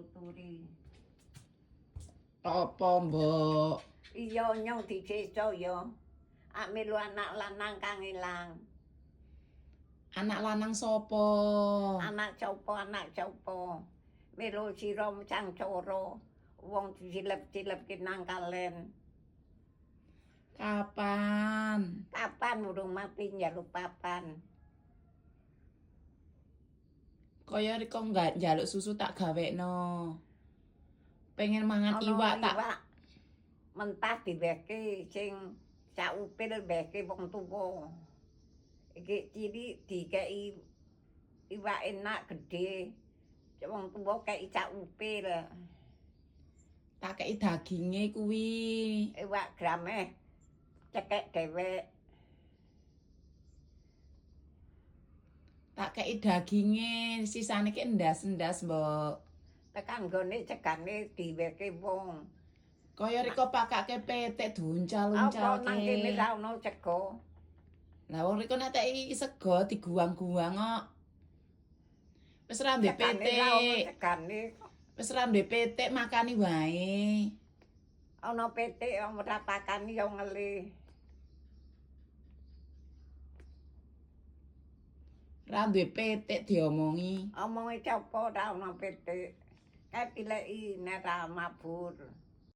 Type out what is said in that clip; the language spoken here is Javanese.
tuturi. Apa, Mbok? Iya nyong disiksa ya. Ak melu anak lanang kang ilang. Anak lanang sapa? Anak sapa, anak sapa? Melu sira cangcoro. Wong disilep-silep nang kalen. Kapan? Kapan urung mati njaluk papan. Kaya riko nggak njaluk susu tak gawekno. Pengen mangan Ana iwak tak iwak mentah diwehke sing saupil wehke wong tuwa. Iki cilik dikeki iwak enak gedhe. Wong tuwa kei saupil. Tak kei daginge kuwi. Iwak grameh cekek dhewek. Tak kei daginge, sisane ki endas-endas, Mbok. Tekan nggone cegane diwehke wong. Kaya riko pakake petek Apa diuncal-uncalke. nang kene ra ono cego? Lah wong riko nek teki sego diguang-guang kok. Wis ra ndek Cegane ra ono petik. cegane. Wis ra ndek petik makani wae. Ana petik ora pakani ya ngelih. Ra duwe petik diomongi. Omonge sapa ora ana petik. Kae pileki nek ra mabur.